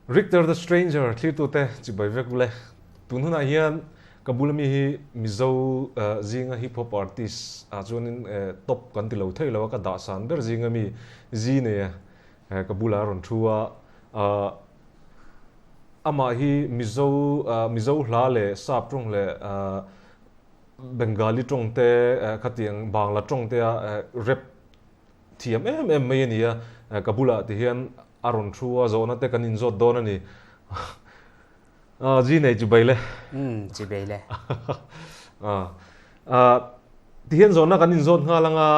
Richter the Stranger thlirtute chibai vek ule. Tun hunah hian ka bula mi hi Mizo zinga hip hop artist ah chuanin top kan ti lo thei lo a, ka dah san ber zinga mi Zee nei a ka bulah a rawn thu a. Amah hi Mizo Mizo hla leh Sap tawng leh Bengali tawng te khatiang Bangla tawng te a rap thiam em em mai a ni a, ka bulah ti hian a rawn thu a, zawhna te kan inzawt dawn a ni. Ji nei chi bai le. Umm, chi bai le. Ti hian zawhna kan inzawt nghal anga,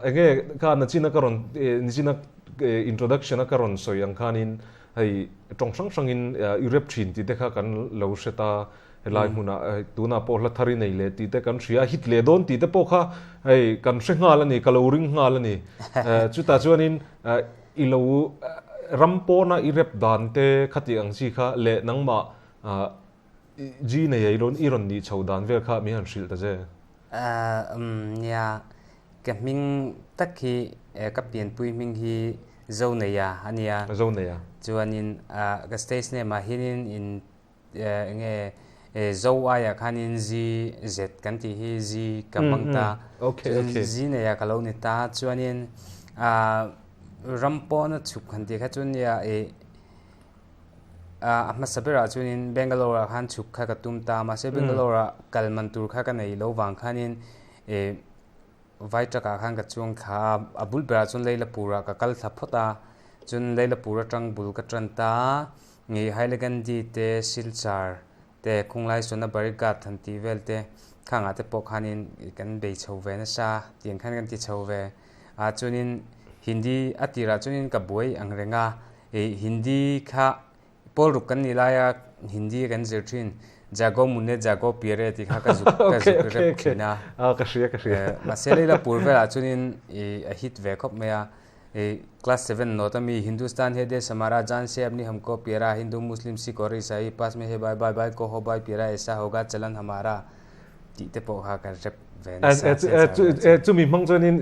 enge kha nachina ka rawn, nichina introduction a ka rawn sawi ang khanin hei tawng hrang hrangin i rep thin tih te kha kan lo hre ta. Helai hmunah tunah pawh hla thar i nei leh tih te kan hria a, hit leh dawn tih te pawh kha hei kan hre nghal a ni, ka lo ring nghal a ni. Chutah chuanin i lo ram pawna i rep dan te khatih ang chi kha leh nangmah G nei a i rawn i rawn nih chho dan vel kha min han hrilh ta che. Nia, ka hming tak hi ka pianpui hming hi Zoneia a nia. Zoneia. Chuanin ka stage name ah hianin in Enge Zo aiah khanin Zi zet kan tih hi Zi ka hmang ta. Chuan Zi neiah ka lo ni ta. Chuanin ram pawna chhuk han tih kha chu nia ih a hmasa berah chuanin Bangalore ah khan chhuk kha ka tum ta. Mahse Bangalore ah kal man tur kha ka nei lo vang khanin ih vai truck ah khan ka chuang thla a. A bul berah chuan Leilapur ah ka kal thla phawt a. Chuan Leilapur atang bul ka tan ta. Ngei Hailagandi te, Silchar te, Khunglai Sona Barighat han tih vel te khangah te pawh khanin kan bei chho ve nasa tih ang khan kan ti chho ve a. Chuanin Hindi a tirah chuanin ka buai ang reng a, ih Hindi kha pawl ruk kan nih laia Hindi kan zir thin, Jago Munne Jago Pyare tih kha ka zuk ka zuk rep thin a. Ka hria ka hria. Mahse Leilapur velah chuanin ih a hit ve khawp mai a. Class 7 note ami Hindustan he desh hamara jaan se apni hamko pyara Hindu Muslim Sikh aur Isai paas mein he bhai bhai bhai ko ho bhai pyara aisa hoga chalan hamara tih te pawh kha kan rep ve nasa Chumi hmang chuanin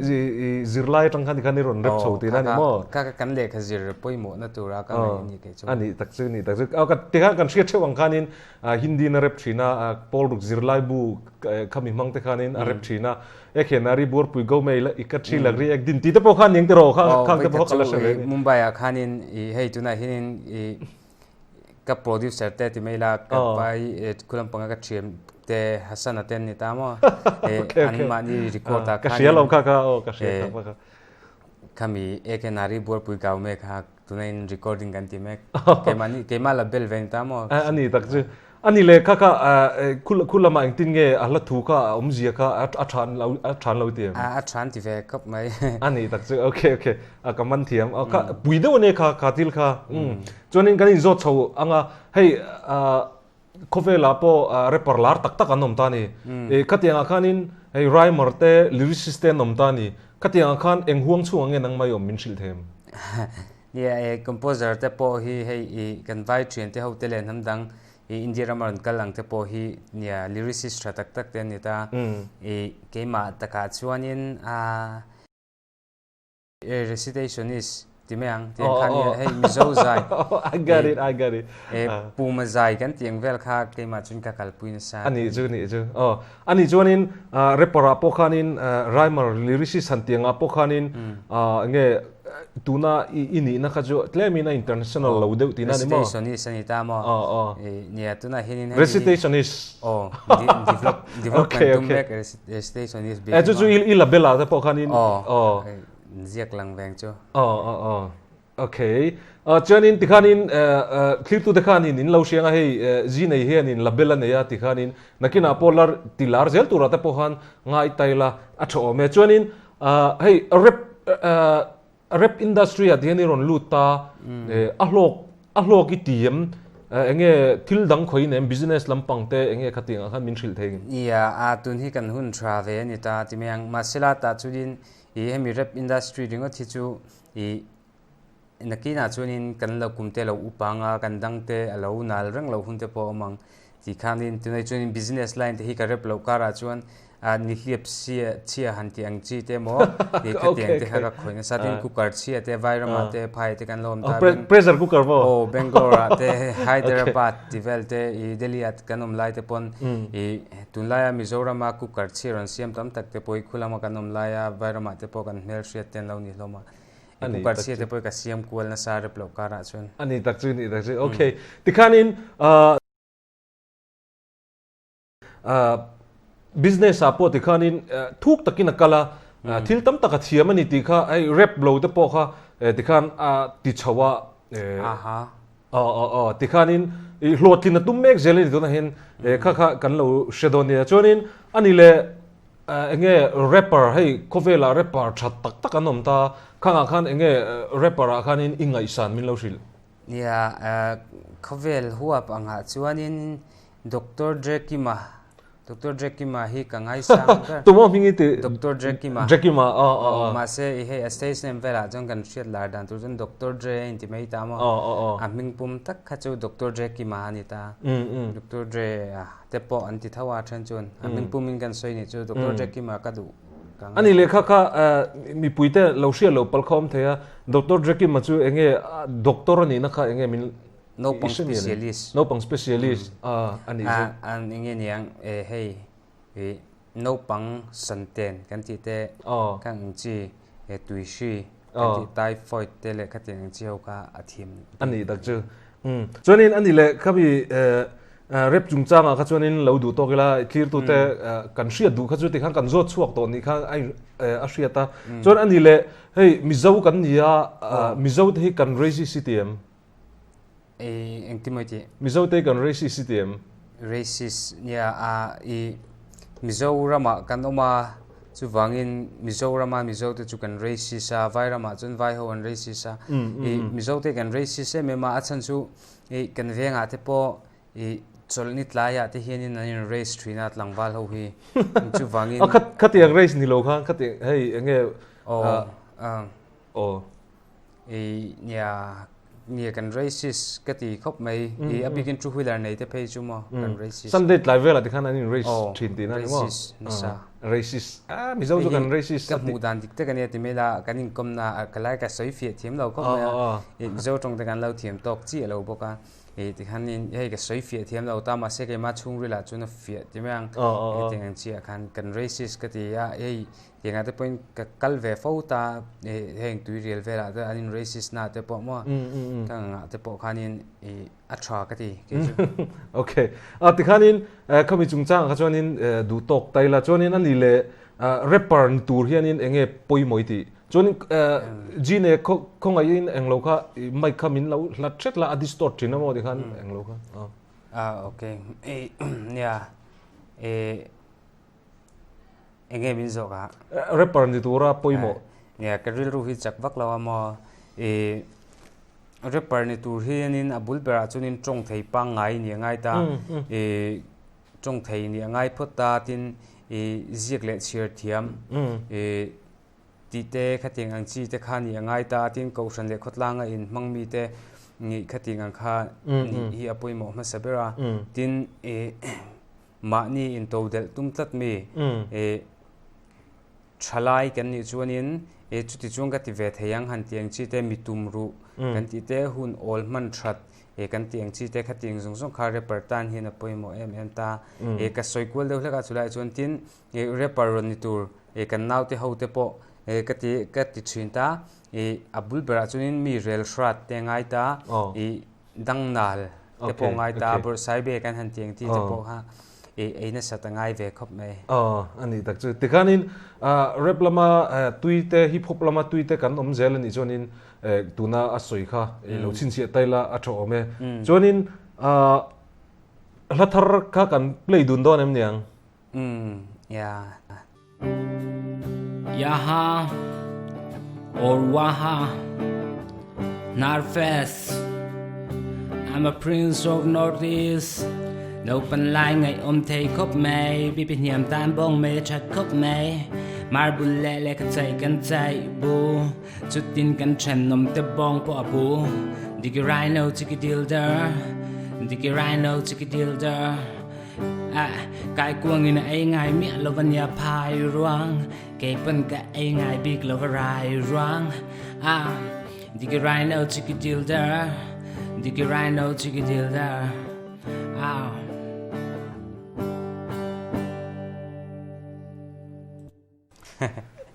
zirlai atang khan tikhan i rawn rep chho tihna a ni maw? Kha kha kan lehkha zir pawimawhna tura ka ngaih a ni kei chu. A nih tak chu a nih tak chu. Tikhan kan hriat theuh ang khanin Hindi in a rep thin a, pawl ruk zirlai bu khami hmang te khanin a rep thin a. Ek hian ari buar pui go mai la i ka thi lak ri ek din ti te pawh khan ning tiraw kha khang te pawh ka la hre ve ni. Mumbai ah khanin i hei tunah hianin i ka producer te ti mai la ka vai khulam panga ka thiam te Hassan a ten ni ta maw an mahni record ah khanin ka hria lo kha kha aw ka hria kha kha khami ek hian ari buar pui gau me kha tunah in recording kan ti mek keimahni keimah la bel ve ni ta maw ani tak chu Ani leh kha kha khu lamah engtin nge a hla thu kha a awmzia kha a than lo a than lo ti em? A than ti ve khawp mai. A nih tak chu okay okay a ka man thiam a kha pui deuh ania kha kha thil kha chuanin kan inzawt chho anga hei khawvelah pawh rapper lar tak tak an awm ta a ni khatiangah khanin hei rhymer te lyricist te an awm ta a ni khatiangah khan eng huang chhungah nge nangmah i awm min hrilh thei em? Nia e, composer te pawh hi hei i kan vai thian te ho te leh hnam dang i India rama rawn kal ang te pawh hi nia lyricist tha tak tak te an ni ta. I keimah takah chuanin a recitationist ti mai ang tiang khan nia hei Mizo zai I got it, I got it. E Puma zai kan tih ang vel kha keimah chuan ka kalpui nasa. A nih chu, nih chu. Aw. A nih chuanin rapper ah pawh khanin rhymer lyricist han tih angah pawh khanin enge tuna i nihna kha chu tlemin a international lo deuh tihna a ni maw? Recitationist a ni ta maw? Aw aw. Nia tunah hianin hei Recitationist. Aw develop development tum mek recitationist bik. Chu chu i label ah te pawh khanin aw ziak lang veng chu. Aw aw aw. Okay. Chuanin tikhanin thlirtute khanin in lo hriang a hei zi nei hianin label a nei a tikhanin nakinah pawh lar ti lar zel turah te pawh khan ngai tai la a tha awm e. Chuanin hei rap rap industry ah tihian i rawn lut ta a hlawk a hlawk i ti em enge thil dang khawiin em business lampang te enge khatiang ah khan min hrilh thei. Nia a tun hi kan hun tha ve a ni ta ti mai ang. Mahsela tah chuanin i hemi rap industry ringawt hi chu I nakinah chuanin kan lo kum te lo upa anga kan dang te a lo nal reng lo hun te pawh a awm ang tih khanin tunah chuanin business line te hi ka rep loh karah chuan. Nihliap sia chhia han tih ang chi te maw i khatiang te kha ka khawih nasa tin cooker chhia te Vairamah te phai te kan lo awm ta Pressure cooker maw? Aw Bangalore ah te Hyderabad ti vel te i Delhi ah kan awm lai te pawn i tunlaia Mizorama cooker chhia rawn siam tam tak te pawh i khulama kan awm laia Vairamah te pawh kan hmelhriat te an lo ni hlawm a i cooker chhia te pawh i ka siam kual nasa rep loh karah chuan. A ni tak chu ni tak chu okay tikhanin Business ah pawh tikhanin thuk takin a kal a, thil tam tak a thiam a ni tih kha hei rap lo te pawh kha tikhan a ti chho a, tikhanin i hlawhtlin a tum mek zel a ni tunah hian kha kha kan lo hre dawn nia. Chuanin a ni leh enge rapper hei khawvelah rapper tha tak tak an awm ta, khangah khan enge rapper ah khanin i ngaihsan min lo hrilh. Nia, khawvel huap angah chuanin Doctor Drekima Doctor Drekima hi ka ngaisang ber. Tumaw hming i ti? Doctor Drekima. Drekima, aw aw aw. Mahse i hei a stage name velah chuan kan hriat lar dan tur chuan Doctor Dre a inti mai ta maw? Aw aw aw. A hming pum tak kha chu Doctor Drekima a ni ta. Doctor Dre a te pawh an ti tho a then chuan. A hming pumin kan sawi nih chu Doctor Drekima ka duh ka ngai. Ani lehkha kha mipuite lo hriat loh palh kha awm thei a, Doctor Drekima chu enge doctor a nihna kha enge min Naupang specialist. Naupang specialist a a nih chu. An enge niang e hei i naupang santen kan tih te kan ang chi e tuihri kan tih typhoid te leh khatiang ang chi ho kha a thiam. A nih tak chu. Chuanin a ni leh khami rep chungchangah kha chuanin lo duh tawk ila thlirtute kan hriat duh kha chu tikhan kan zawt chhuak tawh nih kha a hriat a. Chuan a ni leh hei Mizo kan ni a, Mizo te hi kan racist i ti em? Ei engti mawi tih? Mizo te kan racist i ti em? Racist nia a i Mizoramah kan awm a, chuvangin Mizorama Mizo te chu kan racist a, Vairamah chuan Vai ho an racist a. I Mizo te kan racist em em a, a chhan chu i kan vengah te pawh i chawlhni tlaiah te hianin an in race thin a tlangval ho hi. Chuvangin. A khatiang race ni lo khan khatiang hei enge. Aw. Aw. I nia nia kan racist ka ti khawp mai i a bikin two wheeler nei te phei chu maw kan racist. Sunday tlai velah tikhan an in race thin tihna a ni maw? Racist nasa. Racist ah Mizo chu kan racist. Ka hmuh dan dik tak a nia ti mai la kan inkawmna ka lai ka sawi fiah thiam lo khawp mai a i Mizo tawng te kan lo thiam tawk chiah lo bawk a i tikhanin hei ka sawi fiah thiam lo ta mahse keimah chhungril ah chuan a fiah ti mai ang hetiang ang chiah khan kan racist ka ti a hei Tiangah te pawhin ka kal ve fo ta heng tuirial velah te an in racist na te pawh maw ka ngah te pawh khanin i a tha ka ti kei chu. Okay. A tikhanin khami chungchangah kha chuanin duh tawk ta ila chuanin ani leh rapper ni tur hianin enge pawimawh i tih chuanin Gene khawngaihin englo kha mic kha min lo hlat hret la a distort thin a maw tikhan englo kha. Ah okay. Nia e Enge min zawk a? Rapper ni tura pawimawh. Nia, ka rilru hi chak vak lo a maw? I rapper ni tur hianin a bul berah chuanin tawng thei pangngai ni a ngai ta. I tawng thei ni a ngai phawt ta tin i ziak leh chhiar thiam i tih te khatiang ang chi te kha ni a ngai ta tin kohhran leh khawtlanga inhmang mi te nih khatiang ang kha nih hi a pawimawh hmasa ber a. Tin i Mahni intodelh tum tlat mi e thalai kan nih chuanin e chuti chuan ka ti ve thei ang han tih ang chi te mi tum ruh kan tih te hun awl hman that e kan tih ang chi te khatiang zawng zawng kha rapper tan hian a pawimawh em em ta e ka sawi kual deuh hlek a chulaiah chuan tin e rapper rawn ni tur e kan naute ho te pawh e ka ti ka ti thin ta e a bul berah chuanin mi rel hrat te ngai ta e Dangnal te pawh ngai ta, Bawrhsaibe kan han tiang ti te pawh kha ei nasat a ngai ve khawp mai. Aw, a nih tak chu. Tikhanin rap lama tui te, hip hop lama tui te kan awm zel a nih chuanin tuna a sawi kha lo chhinchhiah ta ila a tha awm e. Chuanin hla thar kha kan play dun dawn em niang? Umm, yeah. Yaha or Waha Narfest I'm a prince of Northeast Naupan lai ngaih awm thei khawp mai Bipi hniam tan bawng mei that khawp mai Marbul leh lehkha chaih kan chaih bu Chutin kan thenawm te bawng pawh a bu Diki Rhino chiki dilder Diki Rhino chiki dilder. Ah, kai kuangin a ei ngai miah lo ania phai ruang. Kei pawn ka ei ngai bik lo va rai ruang. Ah, diki rai no chiki dil der. Diki rai no chiki dil der. Ah.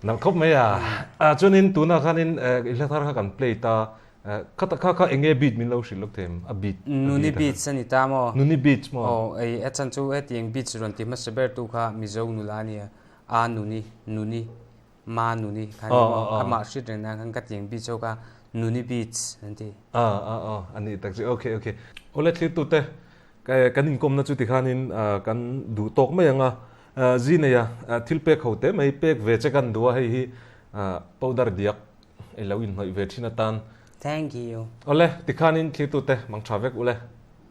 Nalh khawp mai a. Ah chuanin tunah khanin i hla thar kha kan play ta. Kha kha kha eng nge beat min lo hrilh lawk them a beat. Nuni beats a ni ta maw? Nuni beats maw? Aw ei a chan chu hetiang beats rawn ti hmasa ber tu kha Mizo nula a nia. A Nuni, Nuni, Ma Nuni kha ni maw? Amah hriat reng nan khan ka tiang beats ho kha Nuni beats an ti. A a a a ni tak chu okay okay. Awle thlirtute kan inkawmna chu tikhanin kan duh tawk mai ang a. Zi neia thil pek ho te mai pek ve che kan duh a, hei hi powder diak i lo inhnawih ve thin atan. Thank you. Awle, tikhanin thlirtute mang tha vek ule.